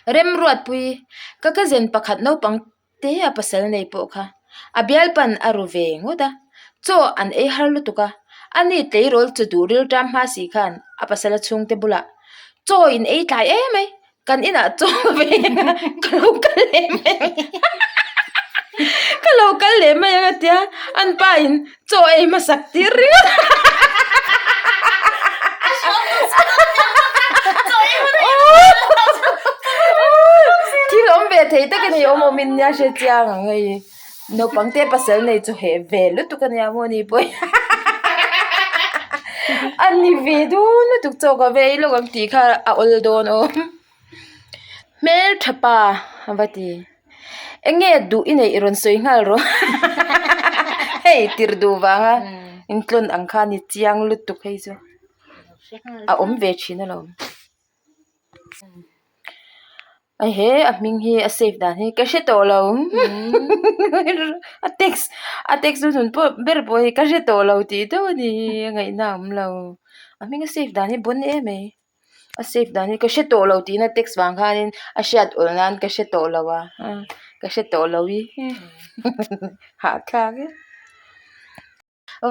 Remruatpui, ka cousin pakhat naupang te a pasal nei pawh kha a bialpan a ru ve ngawt a, chaw an ei har lutuk a, a ni tleirawl chu duh rilṭam hma si khan a pasal a chhungte bulah chaw in ei tlai em mai, kan inah chaw ka ve ang a, ka lo kal leh mai ang ka lo kal leh mai ang a tia an pa in chaw ei hmasak tir ringawt thil awm ve thei tak a ni awm awm in nia hre chiang ang hei naupang te pasal nei chu heh ve lutuk a nia maw ni pawh a ni ve dawn lutuk chaw ka vei lawk ang tih kha a awl dawn aw hmeltha pa a va ti. Eng nge duh i neih rawn sawi nghal rawh hei tirh duh vanga intlawn ang kha ni chiang lutuk hei chu a awm ve thin alawm he a hming hi a save dan hi ka hre tawh lo a text a text chu nun pawh ber pawh hi ka hre tawh lo tih deuh a ni a ngaihna a awm lo a hming a save dan hi bon em mai. A save dan hi ka hre tawh lo tihna text vang khanin a hriat awlh nan ka hre tawh lo a ka hre tawh lo i hahthlak e.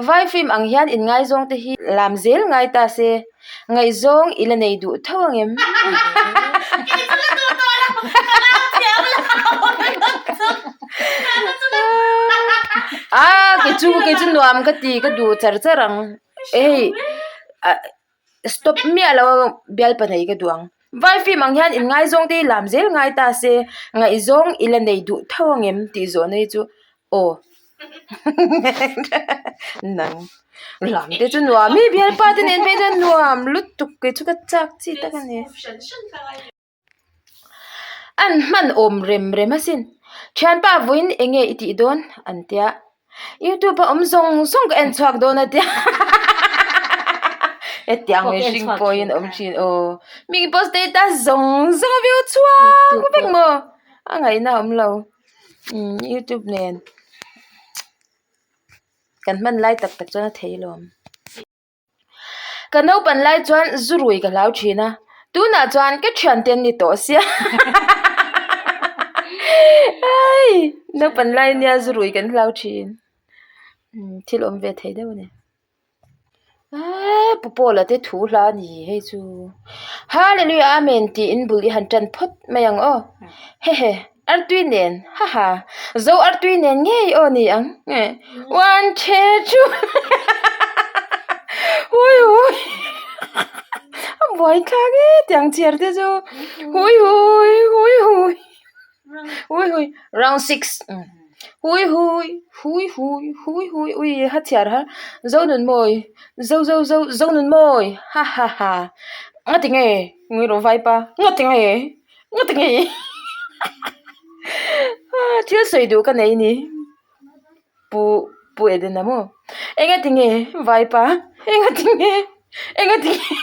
Vai film ang hian inngaizawng te hi lam zel ngai ta se ngaihzawng i la nei duh tho ang em? Aa kei chu kei chu nuam ka ti ka duh char char ang hei ah. Stop miah lo a bialpa nei ka duh ang. Vai film ang hian inngaizawng te hi lam zel ngai ta se ngaihzawng i la nei duh tho ang em tih zawhna hi chu aw nang lam te chu nuam hi bialpa te nen phei chuan nuam lutuk kei chu ka chak chi tak a ni. An hman awm rem rem asin. Thianpa vawiin eng nge i tih dawn? an tia. Youtube a awm zawng zawng ka en chhuak dawn a tia. Hetiang mihring pawhin awm thin aw. Mi post status zawng zawng a view chhuak vek maw? A ngaihna a awm lo. Umm youtube nen kan hman lai tak tak chuan a thei alawm. Ka naupan lai chuan zu rui ka hlau thin a, tunah chuan ka thiante an ni tawh sia Ai naupan lai nia zu rui kan hlau thin thil awm ve thei deuh a ni. Aa Pu Paula te thu hla a ni hei chu Hallelujah Amen tiin bul i han tan phawt mai ang aw hehe. Artui nen haha zo artui nen ngei aw ni ang one che chu hui hui a buai thlak e tiang chhiar te chu hui hui hui hui hui hui round six hui hui hui hui hui hui ui ha chhiar har Zonunmawi zo zo zo Zonunmawi ha ha ha nga ti nge nge rawh vaipa nga ti nge. Nga ti ngei thil sawi duh ka nei ni pu pu Edena maw enga ti nge vaipa enga ti nge enga ti nge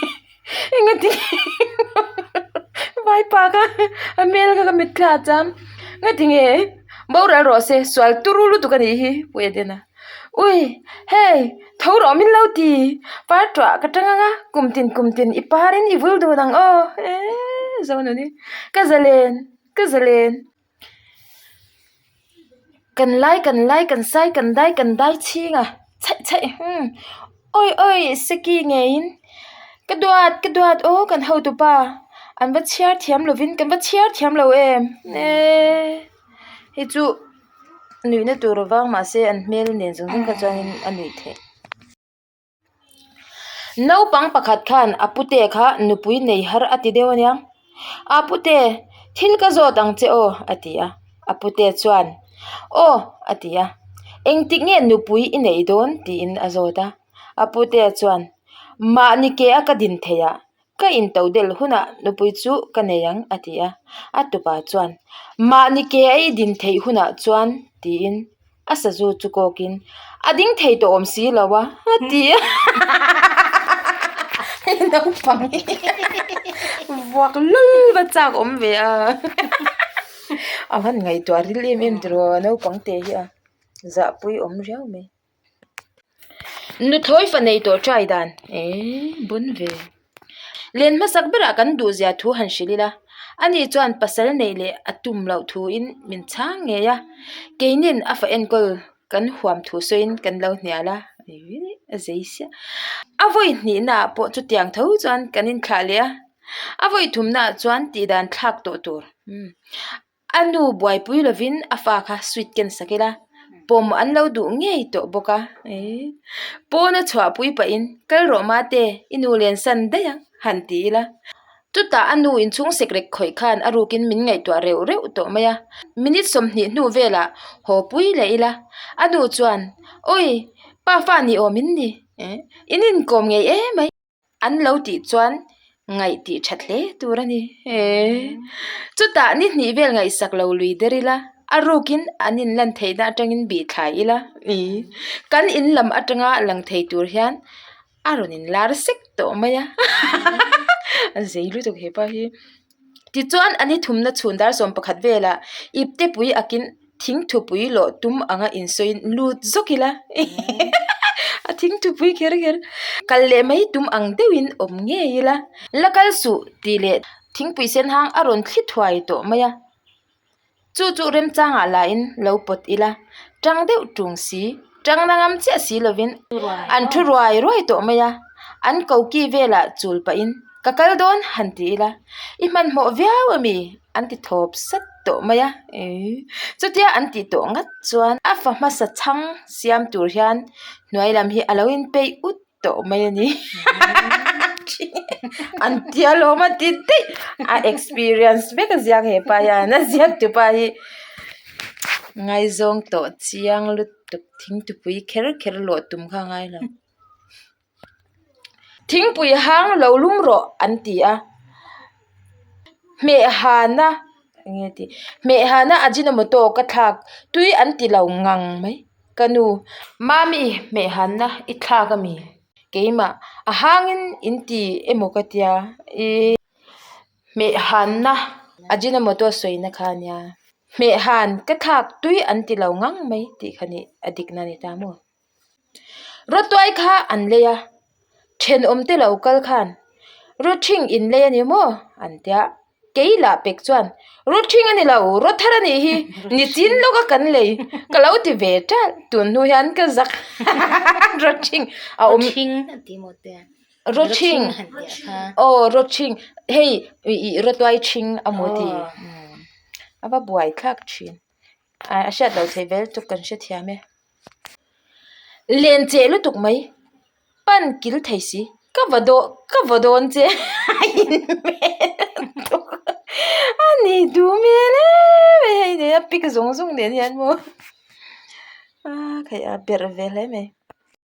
enga ti nge vaipa kha a hmel kha ka mitthla a cham nga ti nge boral rawh se sual turu lutuk a nih hi pu Edena. Ui hei tho rawh min lo ti par tuah ka tang ang a kum tin kum tin i par in i vul dun ang aw eee zonuni ka zalen ka zalen kan lai kan lai kan sai kan dai kan dai chhing a chhaih chhaih umm awi awi seki ngeiin ka duat ka duat aw kan hotupa an va chhiar thiam lovin kan va chhiar thiam lo em eee hei chu. Nuihna tur avang mahse an hmel nen zawng zawng kha chuanin a nuih theih. Naupang pakhat khan a pute kha nupui nei har a ti deuh ania. A pute, thil ka zawt ang che aw a ti a. A pute chuan aw a ti a. Engtik nge nupui i neih dawn tiin a zawt a. A pute chuan mahni ke a ka din theih ah Ka into del hunah nupui chu ka nei ang a ti a. A tupa chuan, Mahni ke a i din theih hunah chuan tiin a sazu chu kawkin, A ding thei tawh awm si lo a a ti a. Hei naupang hi vuak lul va chak awm ve a. A han ngaihtuah ril em em tiraw naupang te hi a zahpui awm riau mai. Nuthlawi fa nei tawh try dan eee bun ve. Len hmasak berah kan duh zia thu han hrilh ila. Ani chuan pasal neih leh a tum loh thuin min chhang ngei a, keinin a fa enkawl kan huam thu sawiin kan lo hnial a, a zei siah. A vawi hnihnaah pawh chutiang tho chuan kan inthlah leh a, a vawi thumnaah chuan tihdan thlak tawh tur. A nu buaipui lovin a fa kha sweet ken sak ila, pawm an lo duh ngei tawh bawk a. Pawna chhuahpui pahin, Kal rawh mate, i nu len san daih ang, han ti ila. Chutah a nu inchhung sekrek khawih khan a rukin min ngaihtuah reuh reuh tawh mai a. Minute 20 hnu velah haw pui leh ila. A nu chuan, Awi, pa fa ni awm in ni, in inkawm ngei emai. An lo tih chuan ngaih tih that hle tur a ni. Chutah ni hnih vel ngaihsak lo lui der ila, a rukin an inlan theihna atangin bih thlai ila. Kan in lam atanga lang thei tur hian a rawn inlar sek tawh mai a. A zei lutuk he pa hi. Tichuan a ni thumna chhun dar 11 velah iptepui akin thingthupui lawh tum anga insawiin lut zawk ila a thingthupui kher kher kal leh mai tum ang deuhin awm ngei ila la kal suh tih leh thingpui sen hang a rawn thli thuai tawh mai a. Chu chu remchangah lahin lo pawt ila, tang deuh tung si, tang na ngam chiah si lovin an thu ruai ruai tawh mai a, an koki velah chul pahin ka kal dawn han ti ila, i hmanhmawh viau ami an ti thawp sat tawh mai a, chutia an tih tawh ngat chuan a fa hmasa chhang siam tur hian hnuai lam hi a lo inpeih ut tawh mai a ni an tia lawm a ti daih a experience vek a ziak hepa hian a ziak tupa hi ngaizawng tawh chiang lutuk thingtupui kher kher lawh tum kha a ngai lo thingpui hang lo lum rawh an ti a hmehhana eng nge tih hmehhana ajinomoto ka thlak tui an ti lo ngang mai. Ka nu, Mami hmehhanna i thlak ami? Keimah, a hangin in ti emaw ka tia i hmehhanna Ajinomoto sawina kha ania. Hmehhan ka thlak tui an ti lo ngang mai tih kha nih a dikna a ni ta maw? Rawtuai kha an lei a, thenawm te lo kal khan rawthing in lei a ni maw? an tia. Kei lah pek chuan, Rawthing a ni lo, rawthar a nih hi, nichin lawka kan lei, ka lo ti ve ṭalh, tun hnu hian ka zak rawthing a awm. Rawthing a ti maw te? Rawthing aw rawthing hei ih rawtuai ṭhing a maw ti a va buai thlak ṭhin a hriat loh theih vel chu kan hrethiam e. Len cheh lutuk mai. Pan kil thei si, ka va daw ka va dawn che a inhmel tuk a ni duh hmel em em hei nen a pic zawng zawng nen hian maw a khaih a berh ve hle mai.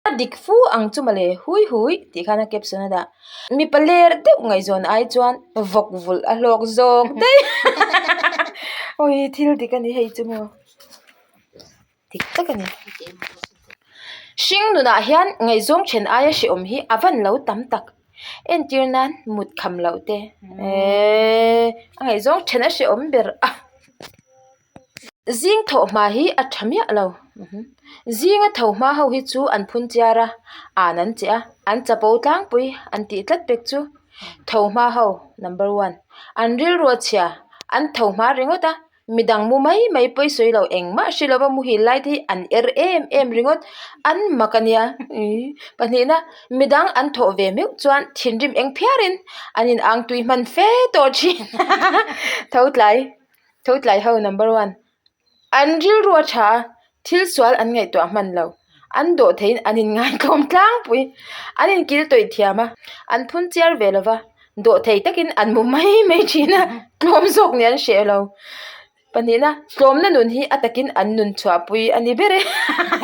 A dik fu ang chu mawle hui hui tih khan a caption a dah mipa ler deuh ngaihzawn ai chuan vawk vulh a hlawk zawk daih awi thil dik a ni hei chu maw. Dik tak a ni. Hring nunah hian ngaihzawng then aia hrehawm hi a van lo tam tak. Entir nan mut kham loh te eeee a ngaihzawng then a hrehawm ber a. Zing thawh hma hi a tha miah lo. Zinga tho hma ho hi chu an phun chiar a, an an che a, an chapo tlangpui an tih tlat pek chu. Tho hma ho number one. An rilru a chhia, an tho hma ringawt a. Midang mu mai mai pawi sawi lo engmah hre lova muhil lai te hi an er em em ringawt an mak a nia pahnihna midang an thawh ve meuh chuan thinrim eng phiarin an in ang tui hman fe tawh thin tho tlai tho tlai ho number one an rilru a tha a thil sual an ngaihtuah hman lo an dawh theihin an in ngaitlawm tlangpui an in kil tawih thiam a an phun chiar ve lova dawh thei takin an mu mai mai thin a tlawm zawk nih an hreh lo pahnihna tlawmna nun hi a takin an nun chhuahpui a ni ber e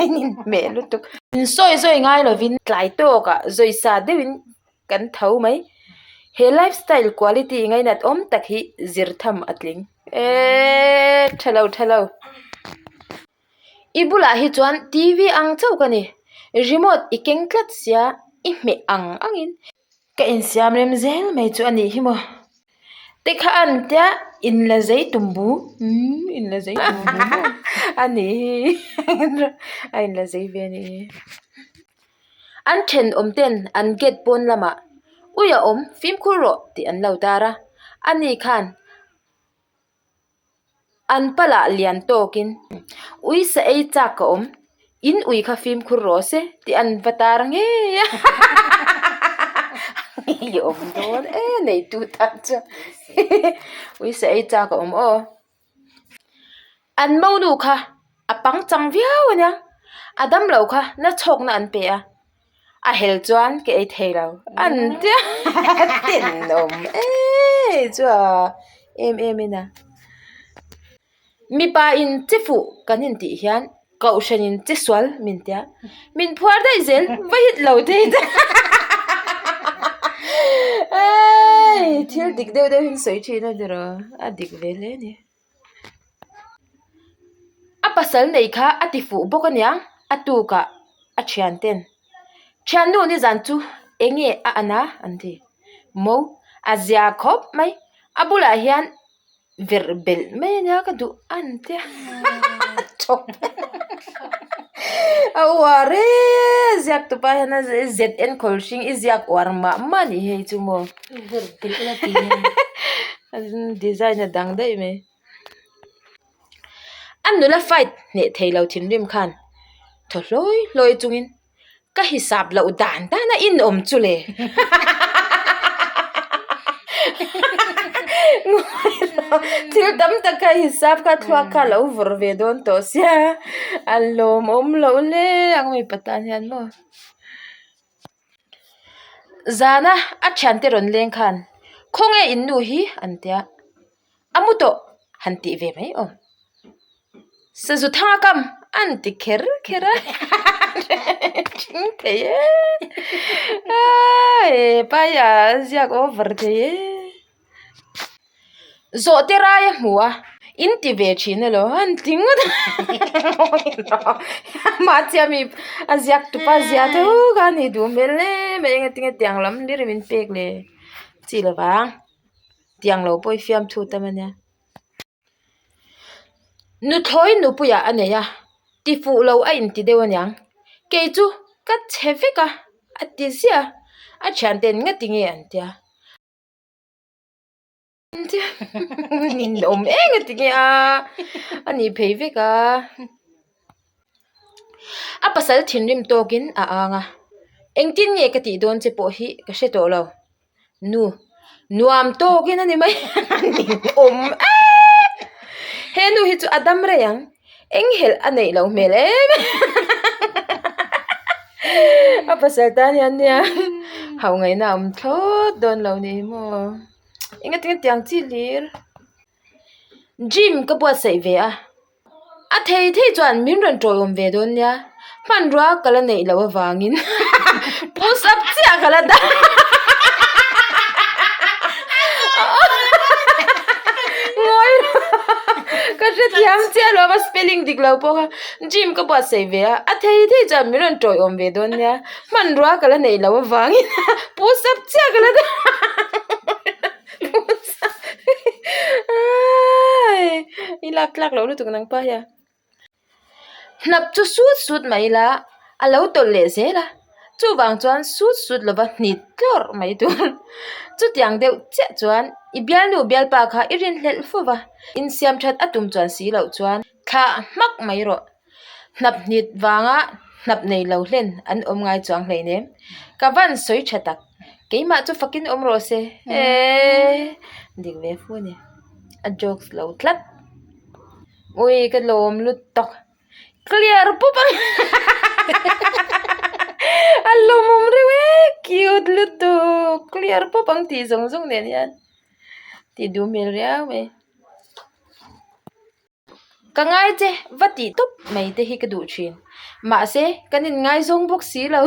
a inhmeh lutuk insawi zawi ngai lovin tlai tawkah zawi sa deuhin kan tho mai he lifestyle quality ngainat awm tak hi zir tham a tling eeee tha lo tha lo. I bulah hi chuan TV ang chauh ka ni remote i keng tlat sia i hmeh ang angin ka insiam rem zel mai chu a nih hi maw te kha an tia inla zei tum bu umm inla zei tum bu maw a nih hi a inla zei ve a nih hi an thenawm ten an gate pawn lamah ui a awm fimkhur rawh tih an lo tar a ani khan. An palah lian tawkin ui sa ei chak ka awm, in ui kha fimkhur rawh se tih an va tar ngei a. I awm dawn e neitu tak chuan ui sa ei chak a awm aw. An monu kha a pangchang viau a nia, a damlo kha nachhawkna an pe a. A hel chuan ka ei thei lo an tia tenawm e chu a em em in a mipa in che fuh kan in tih hian kohhran in che sual min tia min phuar daih zel va hit lo thei ta ei thil dik deuh deuh hi an sawi thin a ni rawh a dik ve hle a ni. A pasal nei kha a ti fuh bawk aniang a tukah a thian ten thiannu nizan chu eng nge a an a an ti mo a zia khawp mai a bulah hian verh belh mai ania ka duh an tia a uar e ziak tupa hian a zet enkawl hring i ziak uar mah mah a nih hei chu maw. Design a dang daih mai. A nula fight hneh thei lo thinrim khan thaw hlawi hlawi chungin ka hisap loh dan dan a inawm chu le. Thil tam tak kha hisap kha thluak kha a lo vawrh ve dawn tawh sia a lawmawm loh hle ang mipa tan hian maw. Zana a thiante rawn leng khan khawnge in nu hi an tia a mu tawh han tih ve mai awm sazu thanga kam an ti kher kher a thing thei e hepa hi a ziak over thei e. Zawhte rai a hmu a, in ti ve thin elaw an ti ngawt a amah chiah mi a ziak tupa a zia tho kha a nih duh hmel hle mai enga tinge tiang lam hlir min pek le chi lovang tiang lo pawh hi fiamthu tam ania. Nuthlawi nupuiah a nei a, ti fuh lo a inti deuh aniang kei chu ka chhe vek a a ti ziah a, a thianten ngati nge an tia. Nin awm eng a ti nge a a ni phei vek a a pasal thinrim tawkin a ang a engtin nge ka tih dawn che pawh hi ka hre tawh lo nu nuam tawkin a ni mai nin awm em he nu hi chu a dam rei ang eng helh a neih loh hmel em a pasal tan hian nia hauh ngaihna a awm thlawt dawn lo ni maw enga tinge tiang chi hlir gym ka buatsaih ve a a thei thei chuan min rawn tawiawm ve dawn nia hmanrua ka la neih loh avangin push up chiah ka la dah ngawi ka hrethiam chiah lo a spelling dik lo pawh kha gym ka buatsaih ve a a thei thei chuan min rawn tawiawm ve dawn nia hmanrua ka la neih loh avangin push up chiah ka la dah i lak tlak loh lutuk nang pa hian. Hnap chu sut sut mai ila a lo tawlh leh zel a chuvang chuan sut sut lova hnit tlawrh mai tur chutiang deuh chiah chuan i bialnu bialpa kha i rinhlelh fo va insiam that a tum chuan si loh chuan thlah hmak mai rawh hnap hnit vanga hnap nei lo hlen an awm ngai chuang hleinem ka van sawi tha tak keimah chu fakin awm rawh se eee dik ve fu a ni a jokes lo tlat. Ui ka lawm lut tawk clear pup ang a lawmawm reuh e cute lutuk clear pup ang tih zawng zawng nen hian tih duh hmel riau mai ka ngai che va tih tawp mai te hi ka duh thin mahse kan in ngaizawng bawk si lo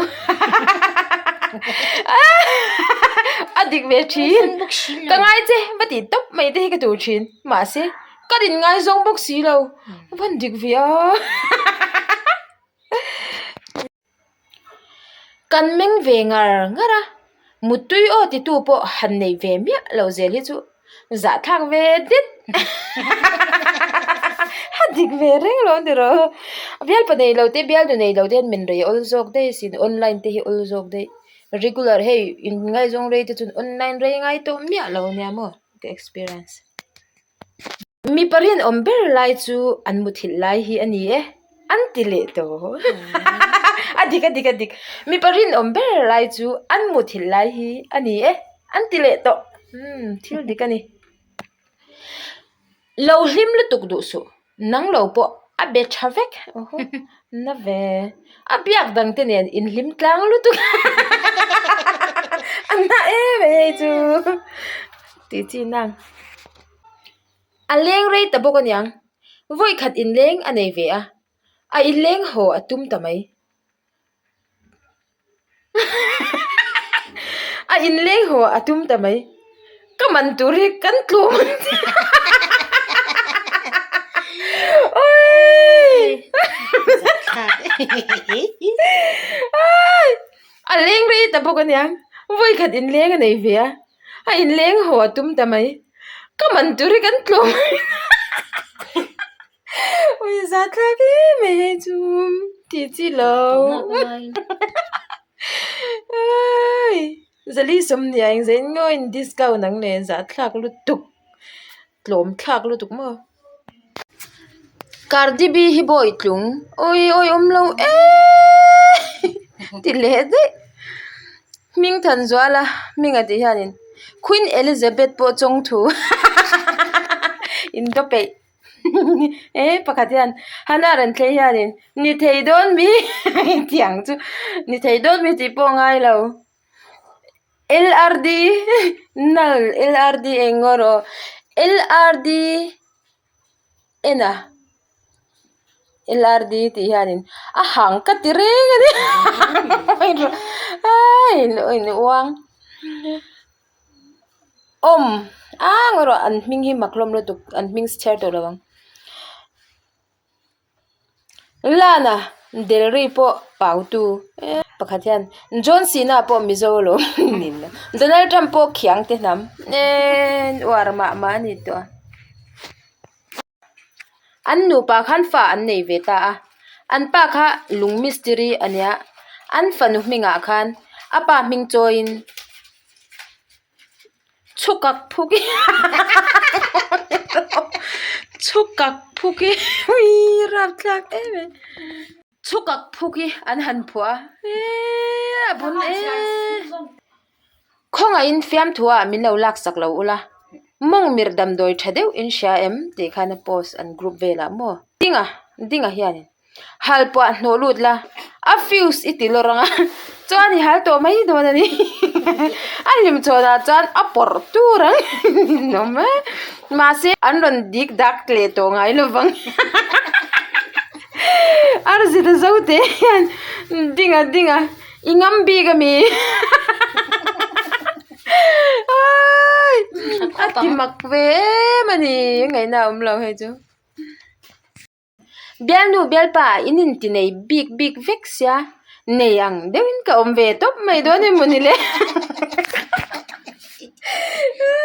a dik ve thin ka ngai che va tih tawp mai te hi ka duh thin mahse. Ka rin ngaizawng bawk si lo, a van dik ve a. Kan meng ve ngar ngar a, muttui aw titu pawh han nei ve miah lo zel hi chu zahthlak ve det. A dik ve reng lo ni rawh. Bialpa nei lo te bialnu nei lo te hian min rei awl zawk daih asin, online te hi awl zawk daih. Regular hei in ngaizawng rei te chuan online rei ngai tawh miah lo ania maw ka experience. Mipa rinawm ber lai chu an muthilh lai hi a ni e, an ti leh tawh. A dik a dik a dik. Mipa rinawm ber lai chu an muthilh lai hi a ni e, an ti leh tawh. Umm thil dik a ni. Lo hlim lutuk duh suh, nang lo pawh a be tha vek. Awhaw, na ve. A biak dang te nen inhlim tlang lutuk. A na em mai hei chu. Tih chi nang. A leng rei ta bawk aniang, vawi khat inleng a nei ve a, a inleng haw a tum ta mai. A inleng haw a tum ta mai, ka man tur hi kan tlawm ang che A leng rei ta bawk aniang, vawi khat inleng a nei ve a. A inleng haw a tum ta mai. Ka man tur hi kan tlawm Ui zah thlak hle mai hei chu tih chi lo. Ai zali sawmhnih ah engzah in ngaw in discount ang le zah thlak lutuk tlawm thlak lutuk maw. Cardi B hi bawi tlung ui awi awm lo eeee ti leh daih hming than zual a hming a tih hianin Queen Elizabeth pawh chawng thu in daw peih e pakhat hian Hannah rawn thlei hianin ni thei dawn mi tih ang chu ni thei dawn mi tih pawh a ngai lo. LRD nal LRD eng ngaw rawh LRD en a LRD tih hianin a hang ka ti reng a ni in uang awm a ngaw rawh an hming hi mak hlawm lutuk an hming chhiar tawh lo ang. Lana Delri pawh pautu pakhat hian John Cena pawh Mizo alawm Donald Trump pawh khiang te hnam eee uar mah mah a ni tawh a. An nupa khan fa an nei ve ta a, an pa kha lung mistiri a nia, an fanu hmingah khan a pa hming chawiin. Chhukak phuk i chhukak phuk i uii rapthlak em em chhukak phuk hi an han phuah a eee a bun eee khawngaihin fiamthu ah min lo laksak lo ula mawngmirh damdawi tha deuh in hria em tih khan a post an group velah maw dinga dinga hianin. Hal puah hnawh lut la, a fuse i ti lawr ang a, chuan i hal tawh mai dawn a ni. A hlim chhawnah chuan a pawrh tur ang awm e. Mahse, an rawn dik dak leh tawh ngai lo vang. Arzita zote hian ding a ding a, i ngam bik a mi? A ti mak ve em a ni, ngaihna a awm lo hei chu. Bialnu bialpa in inti nei bik bik vek sia nei ang deuhin ka awm ve tawp mai dawn em mawni le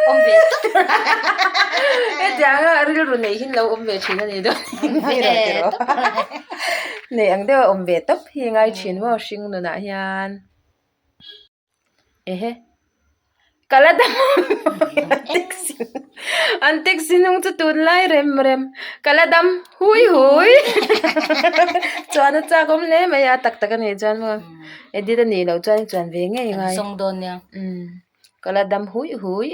Awm ve tawp hetiang a rilru nei hi lo awm ve thin a ni dawn nei ang deuha awm ve tawp hi a ngai thin maw hring nunah hian. Ehe ka la dam taxi an taxi hnung chu tunlai rem rem ka la dam hui hui chuan a chak awm hle mai a tak tak a nih chuan maw edit a nih loh chuan i chuan ve ngei ngai umm ka la dam hui hui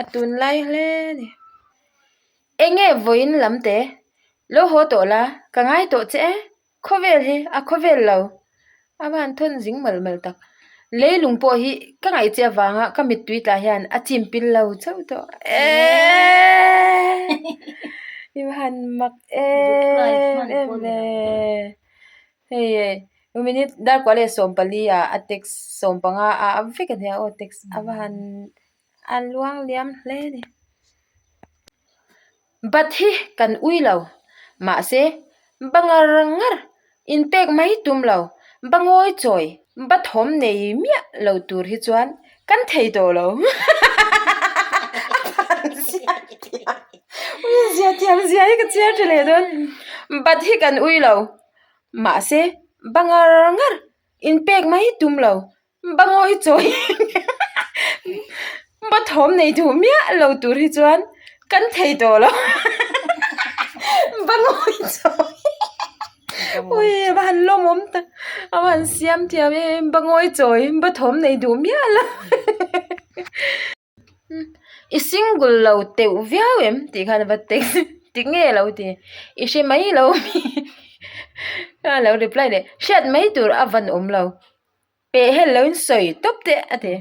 a tunlai hle a ni enge vawiin lam te lo haw tawh la ka ngai tawh che e. Khawvel hi a khawvel lo a van thawn zing mal mal tak. Leilung pawh hi ka ngaih che avanga ka mittui tlah hian a chim pil lo chauh tawh eeeee i va han mak em em ve hei minute darkua leh 14 ah a text 15 ah a vek a nia aw text a va han a luang liam hle a ni. Bat hi kan ui lo, mahse ba ngar ngar inpek mai tum lo, ba ngawi chawi, ba thawm nei miah lo tur hi chuan kan thei tawh lo. Zia thiam zia hi ka chhiar tha leh dawn. Bat hi kan ui lo, mahse ba ngar ngar inpek mai tum lo, Ba ngawi chawi ba thawm nei duh miah lo tur hi chuan Kan thei tawh lo. Va ngawi chawi. Ui a va han lawmawm tak. A va han siam thiam em em. Va ngawi chawi. Va thawm nei duh miah lo. I single lo teuh viau em tih khan a va text. Tik nge lo ti. I hre mai lo mi. A lo reply leh. Hriat mai tur a van awm lo. Peh hel lo in sawi tawp teh a ti.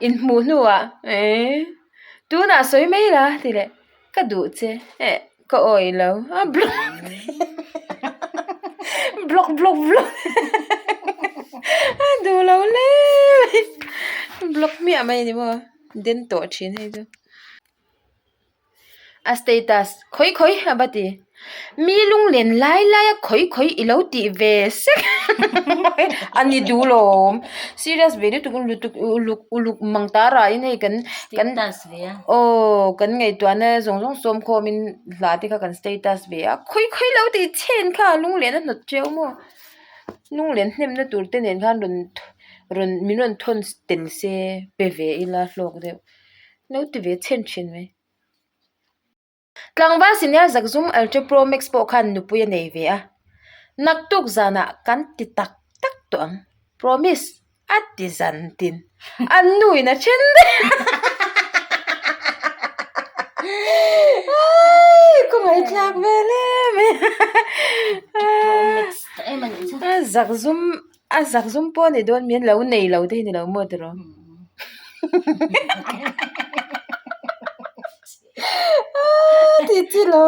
Inhmuh hnuah eeh tunah sawi mai la ti leh ka duh che eh ka awih lo a block block block block a duh lo hle mai block hmiah mai a ni maw den tawh thin hei chu. A status, Khawi khawi a va ti. Mi lunglen lai lai a khawi khawi i lo tih ve sek a ni duh lawm. Serious ve lutuk lutuk uluk uluk mang ta rahin hei kan kan Status ve a. Aw kan ngaihtuahna zawng zawng sawm khawmin hla te kha kan status ve a. Khawi khawi lo tih chhen kha lunglen a hnawt teuh maw. Lunglen hnemna tur te nen khan rawn rawn min rawn thawn tel se pe ve ila hlawk deuh. Lo ti ve chhen thin mai. Tlangval senior zakzum Ultra Pro Max pawh khan nupui a nei ve a. Naktuk zanah kan ti tak tak tawh ang. Promise a ti zan tin. An nu in a then daih a. Aii ka ngaihthlak vel em em. A zakzum A zakzum pawh a ni dawn mi lo nei lo te hi ni lo maw tiraw? Ti chi lo.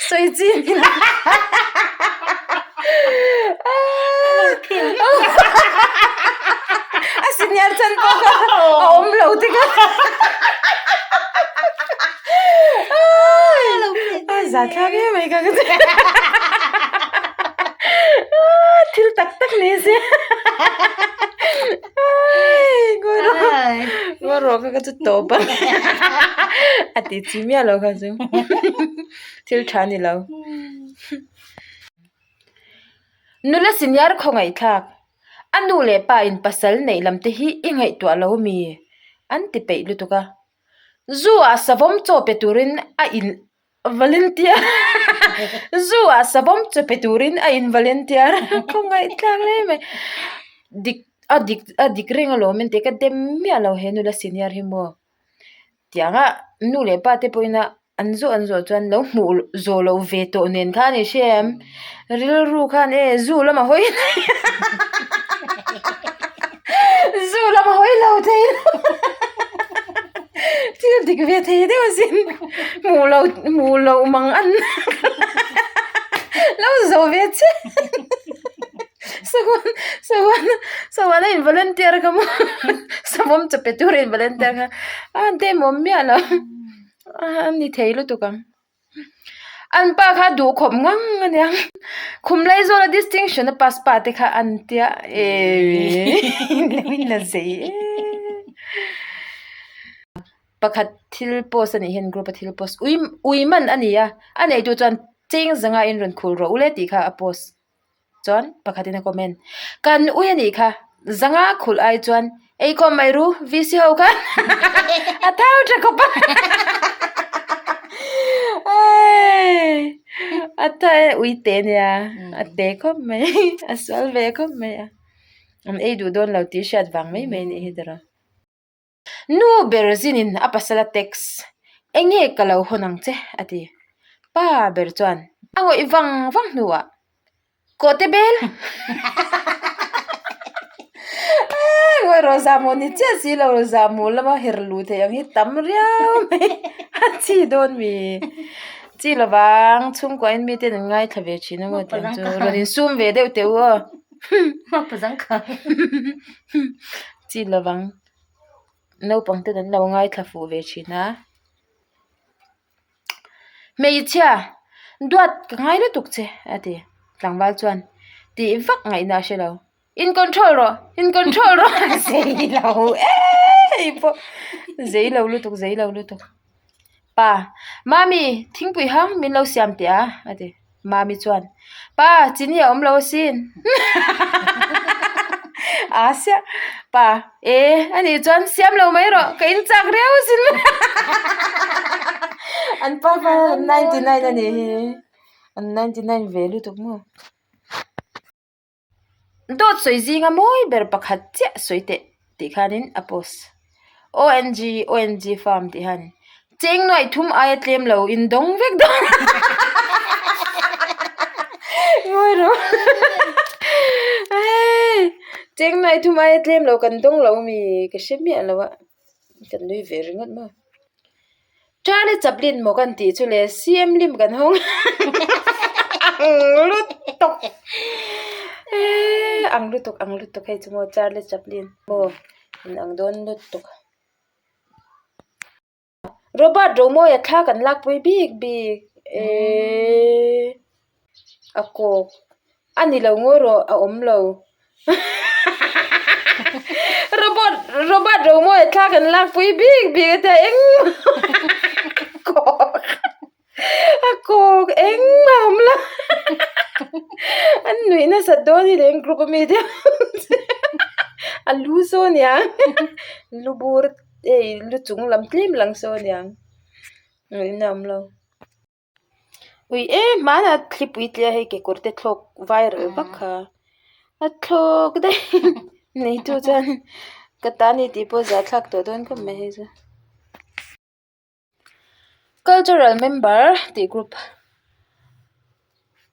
Sawi chi ni lo. A senior chan pawh kha a awm lo te kha. A zathlak em mai ka Thil tak tak ni se. Ngaw rawh kha ka chu tawp a. A ti chi miah lo kha chu. Thil tha ni lo. Nula senior khawngaihthlak. A nu leh pa in pasal neih lam te hi i ngaihtuah lo mi? An ti peih lutuk a. Zu ah savawm chaw pe turin a in volunteer Zu ah savawm chaw pe turin a in volunteer khawngaihthlak hle mai. Dik a dik a dik reng alawm engti ka dem miah lo he nula senior hi maw. Tianga nu leh pa te pawhin a an zawh an zawh chuan lo hmuh zawh loh ve tawh nen khan i hria em rilru khan e zu lama hawi zu lama hawi lo thei thil dik ve thei deuh asin hmuh loh hmuh loh mang an lo zawh ve chiah. Sahuan sahuan sahuan a in volunteer kha maw savawm chaw pe tur a in volunteer kha a demawm miah lo a ni thei lutuk ang an pa kha duh khawp ngang a nia khum lai zawla distinction a pass pa te kha an tia eee lo in la zei em pakhat thil post a nih hian group a thil post ui ui man a ni a a neitu chuan cheng zanga in rawn khul rawh ule tih kha a post. Chuan pakhatin a comment, Kan ui a nih kha, zanga khulh ai chuan eikhawm mai ru VC ho kha a thau tha khawp a. A tha e, ui te nia, a te khawp mai, a sual ve khawp mai a. An ei duh dawn lo tih hriat vang mai mai a nih hi tiraw. Nu ber zinin a pasal a text, Enge ka lo hawn ang che? a ti. Pa ber chuan a ngawih vang vang hnuah, Kawhte bel! Ngawi rawh zahmawh ni chiah si lo, zahmawh lama her luh theih ang hi tam riau mai a chi dawn mi. Chi lovang chhungkuain miten an ngaithla ve thin a maw tiang chu rawn insum ve deuh teh u aw. Chi lovang naupang ten an lo ngaithla fuh ve thin a hmeichhia duat ka ngai lutuk che a ti tlangval chuan tih vak ngaihna a hre lo in control rawh in control rawh a zei lo eii pawh zei lo lutuk zei lo lutuk pa mami thingpui hang min lo siam teh a a ti. Mami chuan, Pa, chini a awm lo asin. Aa siah pa e anih chuan siam lo mai rawh ka in chak riau sin an pa pa 99 anih hi an 99 ve lutuk maw. Dawt sawi zinga mawi ber pakhat chiah sawi teh tih khanin a post. ONG ONG farm tih hianin cheng nuaih thum aia tlem lo in dawng vek dawn ngawi rawh hei cheng nuaih thum aia tlem lo kan dawng lo mi ka hre miah lo a kan nui ve ringawt maw. Charlie Chaplin maw kan tih chu le CM lim kan hawng ang lutuk eee ang lutuk ang lutuk hei chu maw Charlie Chaplin maw in ang dawn lutuk Robert Romawia thla kan lakpui bik bik eee a kawk a ni lo ngawi rawh a awm lo Robot Robert Romawia thla kan lakpui bik bik a tia engmah kawk a kawk engmah a awm lo an nuih nasat dawn hi leng group ami te a lu saw aniang lu bur hei lu chung lam tlem lang saw aniang nuihna a awm lo. Ui em hmanah thlipui tle a hei kekawr te thlawk viral vak kha a thlawk daih neitu chuan ka ta ni tih pawh zahthlak tawh dawn khawp mai hei chu. Cultural member tih group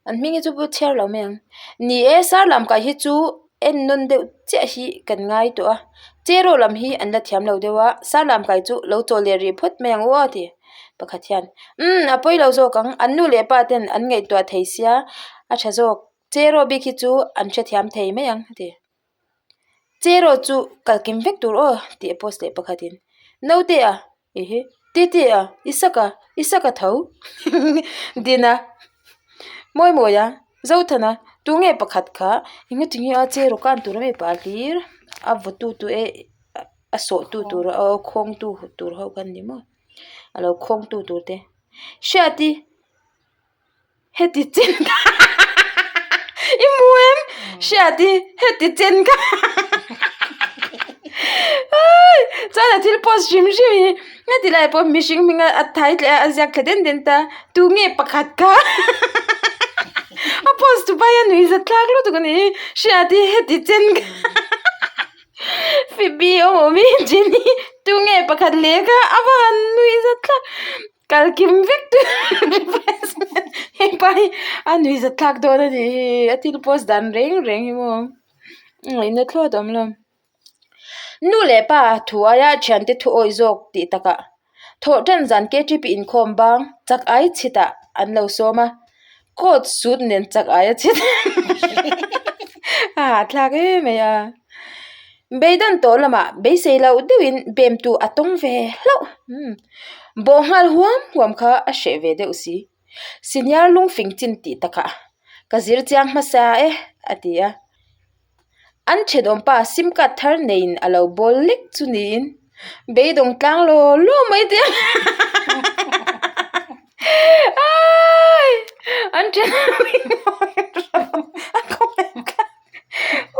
an hming hi chu pawh chhiar lo mai ang ni e sar lam kai hi chu en nawn deuh chiah hi kan ngai tawh a cheraw lam hi an la thiam lo deuh a sar lam kai chu lo chawl leh rih phawt mai ang aw a ti pakhat hian umm a pawi lo zawk ang an nu leh pa ten an ngaihtuah thei sia a tha zawk cheraw bik hi chu an hrethiam thei mai ang a ti. Cheraw chu kal kim vek tur aw tih a post leh pakhatin naute a ehe tete a Isaka Isaka tho Dina mawi mawi a Zothana tunge pakhat kha engati nge a cheraw kan tur ami pa hlir a vaw tu tu e a sawh tu tur aw khawng tu tur ho kha an ni maw a lo khawng tu tur te Hriati. Heti chen kha i hmu em hriat i heti chen kha chuan a thil post hrim hrim hi heti lai pawh mihring hming a thai tle a a ziak thla den den ta tunge pakhat kha a post tu pai a nuih zat thlak lutuk a ni hriat i heti chen kha Phoebe awm awm i Jenny tunge pakhat leh kha a va han nuih zat thlak. Kal kim vek tur replacement hepa hi a nuih zat thlak dawn a nih hi a thil post dan reng reng hi maw ngaihna thlawt a awm lo nu leh pa thu aia thiante thu awih zawk tih takah thawh tan zan K_T_P inkhawm bang chak ai chhitah an lo sawm a coat suit nen chak ai a chhit a hahthlak em mai a. Beidawn tawh lamah beisei loh deuhin bemtu a tawng ve hlauh. Umm bawh nghal huam huam kha a hreh ve deuh si. Senior lungfing chin tih takah ka zir chiang hmasa e a ti a. An thenawmpa sim card thar neiin a lo bawl lek chu niin beidawng tlang law law mai te Aii an thenawm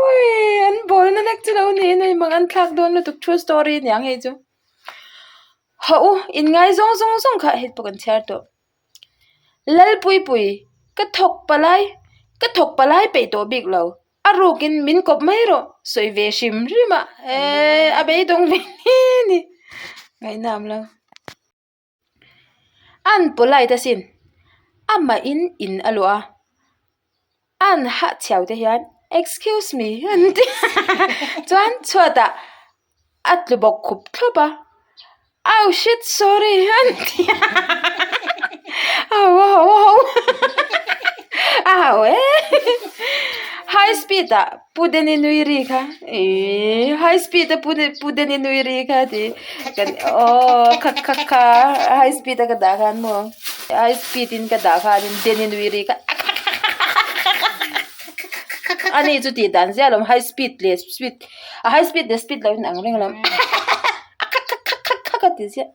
Ui an bawl na lek chu lo niin a inmang an thlak dawn lutuk true story a niang hei chu hawh u in ngai zawng zawng zawng kha hei pawh kan chhiar tawh Lalpuipui ka thawk palai ka thawk palai peih tawh bik lo a rukin min kawp mai rawh sawi ve hrim hrim a eee a beidawng ve hle a ni ngaihnam lo. An polite asin amahin in a luah a an hahchhiau te hian excuse me an ti chuan chhuatah a tlu bawk khup thlawp a oh shit sorry an ti a a ho a ho a ho a ho e high speed ah Pu Danny nui ri kha ihh high speed a Pu Danny nui ri kha tih kan aww kha kha kha high speed a ka dah khan maw high speed in ka dah khanin Danny nui ri kha a ni chu tih dan ziah alawm high speed leh speed a high speed leh speed lo in ang reng alawm a kha kha kha kha kha ka ti ziah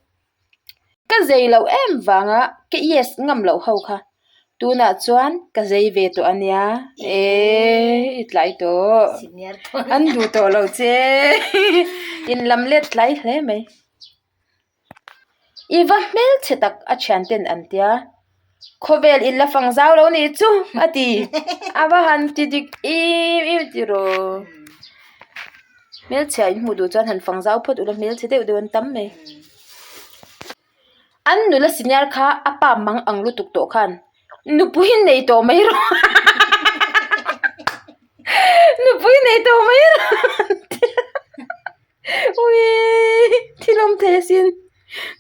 ka zei loh em vanga ka yes ngam loh ho kha. Tunah chuan ka zei ve tawh a nia. Eee i tlai tawh. An duh tawh lo che. In lam let tlai hle mai. I va hmelchhe tak a thian ten an tia. Khawvel in la fang zau lo nih chu a ti. A va han ti dik em em tiraw. Hmelchhia in hmuh duh chuan han fang zau phawt ula hmelchhe deuh deuh an tam mai. An nula senior kha a pa mang ang lutuk tawh khan nupui nei tawh mai rawh nupui nei tawh mai rawh ui thil awm thei asin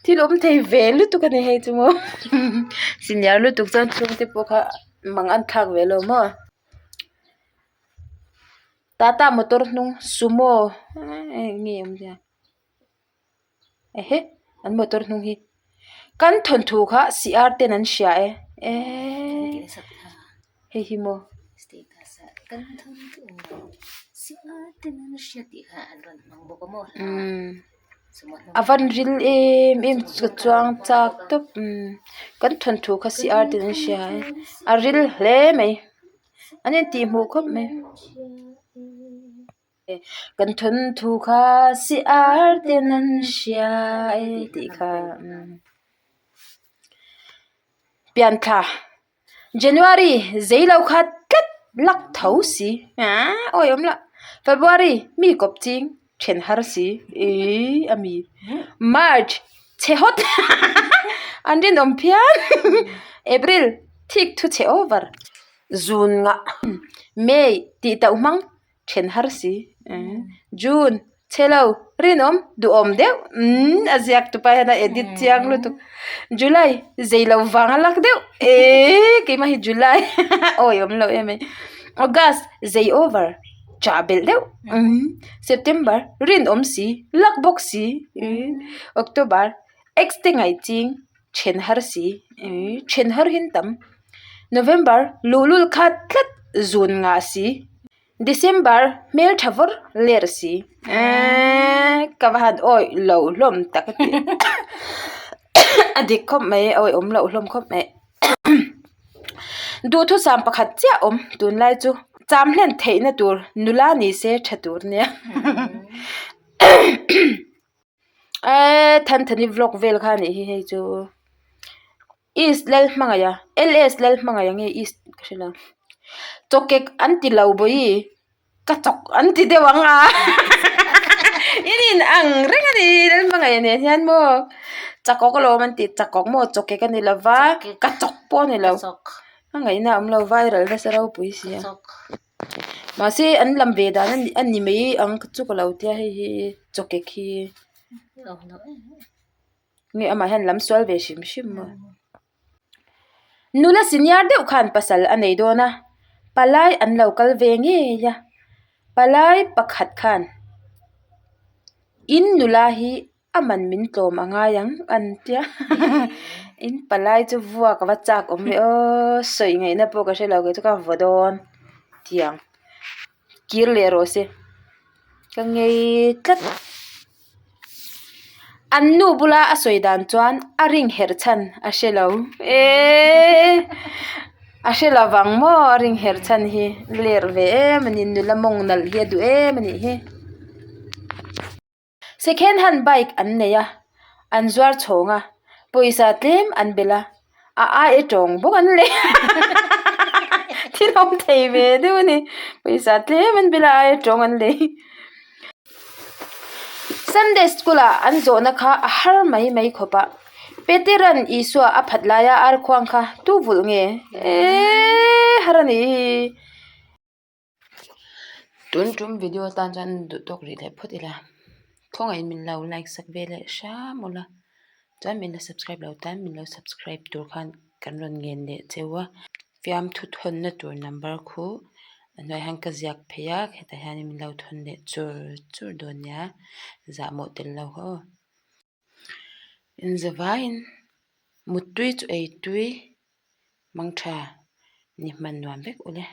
thil awm thei ve lutuk a ni hei chu maw senior lutuk chuan chhungte pawh kha mang an thlak ve lo maw. Tata motor hnung sumo eng nge awm zia. Ehe an motor hnung hi kan thawnthu kha CR ten an hria e eee hei hi maw umm a van ril em em ka chuang chak tawp umm kan thawnthu kha CR ten an hria e a ril hle mai an intih hmuh khawp mai. Kan thawnthu kha si ar ten an hria e tih kha pianthla January zei lo kha tlat lak tho si aaa awi awm lah February mi kawp ching then har si ihh a mi March chhe hawt an rinawm phian April thik thu chhe over zun ngah May tih tauh hmang. Then har si. June, Chhe lo, rinawm, duhawm deuh. Umm, a ziak tupa hian a edit chiang lutuk. July, Zei lo vang a lak deuh. Eee, keimah hi July awi awm lo em ai. August, Zei over, chah belh deuh. Umm, September, Rinawm si, lak bawk si. October, Ex te ngaih ching. Then har si, then har hin tam. November, Luhlul khat tlat zun ngah si. December, Hmel tha vawr ler si. Eeii ka va han awih lo hlawm tak a ti. A dik khawp mai, a awih awm loh hlawm khawp mai. Duhthusam pakhat chiah awm tunlai chu cham hlen theihna tur nula ni se tha tur nia. Eee Thanthani vlog vel kha anih hi hei chu East Lalhmangaih LS Lalhmangaih nge East ka hre lo chawkek an ti lo bawi ka chawk an ti deuh ang a in in ang reng a ni Lalhmangaih nen hian maw chakawk alawm an ti chakawk maw chawkek a ni lo va ka chawk pawh a ni lo a ngaihna a awm lo viral nasa ropui si a. Mahse an lam ve dan a ni mai ang chu ka lo tia hei hi chawkek hi nge amah hian lam sual ve hrim hrim maw. Nula senior deuh khan pasal a nei dawn a palai an lo kal ve ngei a palai pakhat khan in nula hi A man min tlawm a ngai ang an tia in palai chu vuak a va chak awm ve aw sawi ngaihna pawh ka hre lo kei chu ka vaw dawn tiang kir leh rawh se ka ngei tlat an nu bula a sawi dan chuan a ring herh chhan a hre lo eeee a hre lo vang maw a ring herh chhan hi ler ve em a ni nula mawng nalh hi a duh em a nih hi. Second hand bike an nei a, an zuar chhawng a, pawisa tlem an belh a, a ai tawng bawk an lei thil awm thei ve deuh a ni pawisa tlem an belh a a ai tawng an lei. Sunday school ah an zawhna kha a har mai mai khawp a, Petera'n Isua a phat laia arkhuang kha tu vulh nge? Eeee har a nih hi. Tun tum video atan chuan duh tawk rih leh phawt ila khawngaih min lo like sak ve leh hram ula chuan min la subscribe lo tan min lo subscribe tur khan kan rawn ngen leh cheu a fiamthu thawnna tur number khu a hnuaiah hian ka ziak phei a hetah hian min lo thawn leh chur chur dawn nia zahmawh tel lo kha aw inzavaiin muttui chu ei tui mangtha ni hman nuam vek ule.